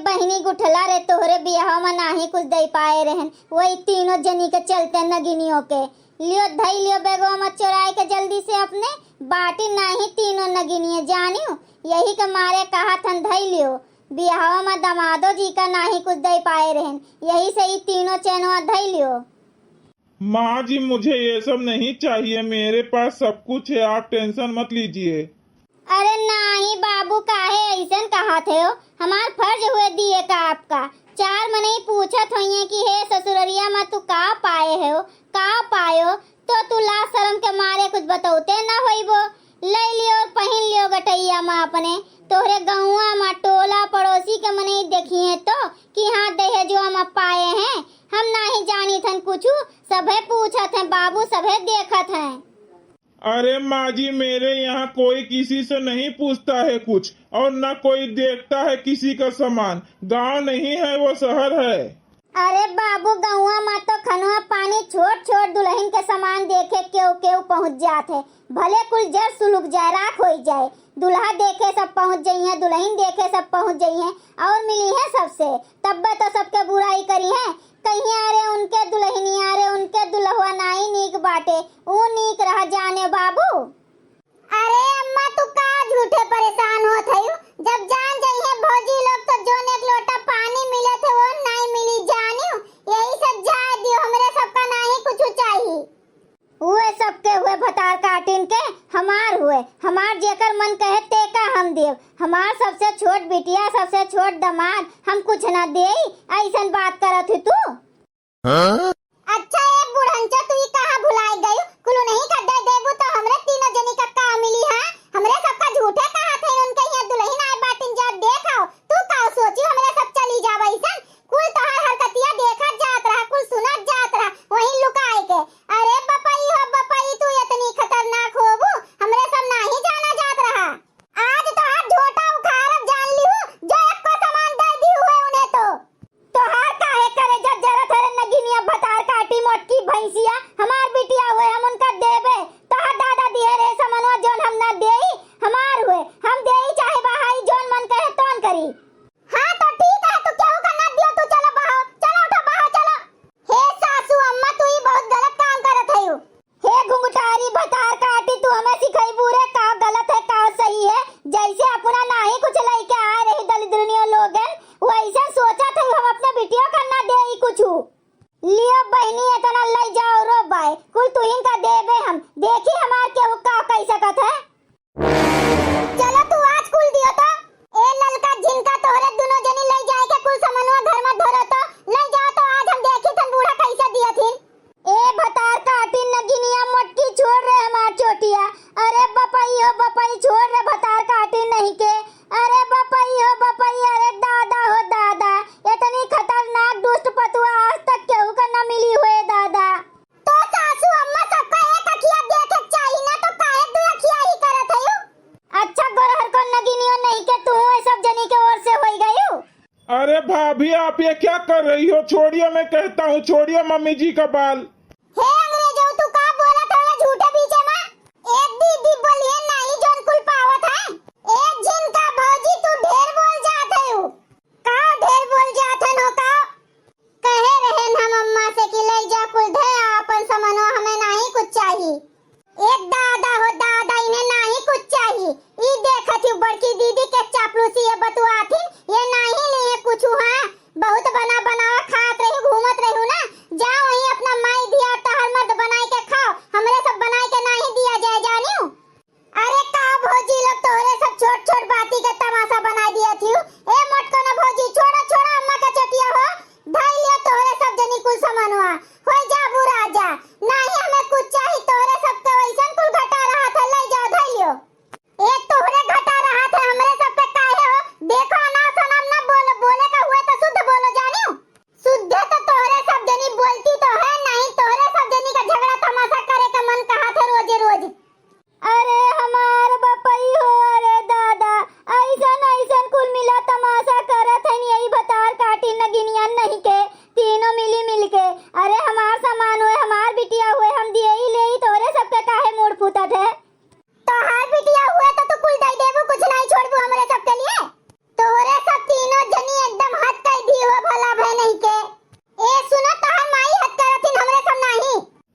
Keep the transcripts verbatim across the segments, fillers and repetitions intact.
बहिनी गुठला रे, तोहरे बियाह मा नाही कुछ दे पाए रहन, वही तीनों जनी के चलते नगिनियों के। लियो, धई लियो बैगवा मा चोराए के जल्दी से अपने, बाटी नाही तीनों नगिनिये जानियो, यही के मारे कहा थन धई लियो। बियाह मा दमादो जी का नाही कुछ दे पाए रहन, यही से ई तीनों चैनवा धई लियो। माँ जी, मुझे ये सब नहीं चाहिए, मेरे पास सब कुछ है, आप टेंशन मत लीजिए। अरे नाही बाबू, काहे अइसन कहत हो? हमार फर्ज हुए दिए का आपका। चार मनई पूछत होइए कि हे ससुररिया मा तू का पाए हो, का पायो, तो तू लाज शरम के मारे कुछ बतौते ना होइबो। ले लियो और पहिन लियो गटैया मा अपने। तोहरे गौवा मा टोला पड़ोसी के मनई देखिए तो कि हाँ दहेजुआ मा पाए हैं। हम नाही जानित हन कुछु, सभे पूछत हैं बाबू, सभे देखत हैं। अरे माँ जी, मेरे यहाँ कोई किसी से नहीं पूछता है कुछ, और न कोई देखता है किसी का सामान। गांव नहीं है, वो शहर है। अरे बाबू, गौवा मा तो खनवा पानी छोट छोट दुलहिन के सामान देखे केहू केहू पहुँच जात है, भले कुल जर सुलुक जाए, राख होई जाए, दुलहा देखे सब पहुँच जइहें, दुलहिन देखे सब पहुँच जइहें, और मिलिहें सबसे, तब्बे तो सबके बुराई करिहें, कहिहें अरे उनके दुलहिनिया, अरे उनके दुलहवा नाई नीक बाटे, ऊ नीक रहा जाने बाबू। अरे अम्मा, तू का झूठे परेशान होत हयू? जब जान जइहें भौजी लोग तो जोन एक लोटा पानी मिलत है वो नाई मिली जानियो, यही सब जाए दियो, हमरे सबका नाही कुछ चाही। उहे सबके हुए भतार काटिन के, हमार हुए, हमार जेकर मन कहे तेका हम देब। हमार सबसे छोट बिटिया, सबसे छोट दमाद, हम कुछ ना देई, अइसन बात करत ही तू? हाँ? अच्छा ए बुढ़नचो, तू ई कहाँ भुलाए गयू? कुल उन्हीं का दे देबू तो हमरे तीनों जनी का का मिली, हाँ? हमरे सबका झूठे कहा थे, उनके यहाँ दुलहिन आए बाटिन, जा देख आओ। तू का सोची हमरे सब चली जाब अइसन? कुल तोहार हरकतिया देखत जात रहा, कुल सुनत जात रहा, वहीं लुकाए के। अरे बपई हो बपई, तू इतनी खतरनाक होबू, हमरे सब नाही जाना जात रहा। आज तोहार झोटा उखाड़ब जान लिहू, जो एको सामान दे दिहू है उन्हें तो। तोहार काहे करेजा जरत हरे नगिनिया भतार काटी मोटकी भैंसिया, हमार बिटिया हुए हम उनका देबे। तोहार दादा दिहे रे समनवा जोन हम ना देई, हमार हुए हम देई चाहे बहाई जोन मन कहे तोन करी। हाँ तो ठीक है, तू केहू का ना दियो, तू चलो बहाओ, चलो उठो बहाओ, चलो। हे सासू अम्मा, तू ई बहुत गलत काम करत हयू। हे घुंघटारी भतार काटी, तू हमें सिखइबू रे का गलत है का सही है। जैसे अपना नाही कुछ लइके आए रही दलिद्रनियों लोगन, वैसे सोचत है हम अपने बिटियों का ना देई कुछु। लियो बहिनी, इतना लइ जाओ रो बाय, कुल तुहिन का देबे हम। देखी हमार केहू का कह सकत है। चलो तू आज कुल दियो तो। ए ललका झिनका, तोहरे दुनो जनी लइ जाए के कुल समनवा घर में धरो तो। लइ जाओ तो आज हम देखी थन बूढ़ा कैसे दियथिन। ए भतार काटी नगिनिया मोटकी, छोड़ रे हमार चोटिया। अरे बपई हो बपई, छोड़ रे भतार काटी नहीं के। अरे बपई हो बपई, अरे दादा हो दादा, इतनी खतरनाक दुष्ट पतुआ आज तक केहू का न मिली हुए दादा। तो सासू अम्मा सबका एक अखिया देखे के चाही ना, तो काहे दू अखिया ही करत हयू? अच्छा गोरहर को नगिनियो नहीं के तू ये सब जनी के ओर से होई गयू? अरे भाभी, आप ये क्या कर रही हो? छोड़िए, मैं कहता हूँ, छोड़िए मम्मी जी का बाल। हे अंग्रेजो, तू का बोलत हो ये झूठे बीचे में? ए दीदी बोलिए नाही जोन कुल पावत है। ए झिनका भौजी, तू ढेर बोल जात है। का ढेर बोल जात है नो का? कहे रहेन हम अम्मा से कि लइ जा कुल धे आ अपन समनवा, हमें नाही कुछ चाही। ए दादा हो दादा, इन्हें नाही कुछ चाही। ई देखत ही बड़की दीदी के चापलूसी ये बतुआथिन, ये नाही लिए कुछ। हाँ, बहुत बना बनावा खात रही, घूमत रहू ना। जा वहीं अपना माई दी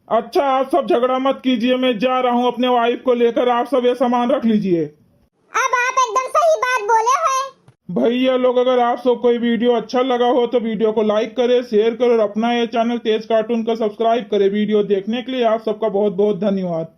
अच्छा, आप सब झगड़ा मत कीजिए, मैं जा रहा हूँ अपने वाइफ को लेकर, आप सब ये सामान रख लीजिए। अब आप एकदम सही बात बोले हैं। भैया लोग, अगर आप सबको ये वीडियो अच्छा लगा हो तो वीडियो को लाइक करें, शेयर करें और अपना ये चैनल तेज कार्टून का सब्सक्राइब करें। वीडियो देखने के लिए आप सबका बहुत बहुत धन्यवाद।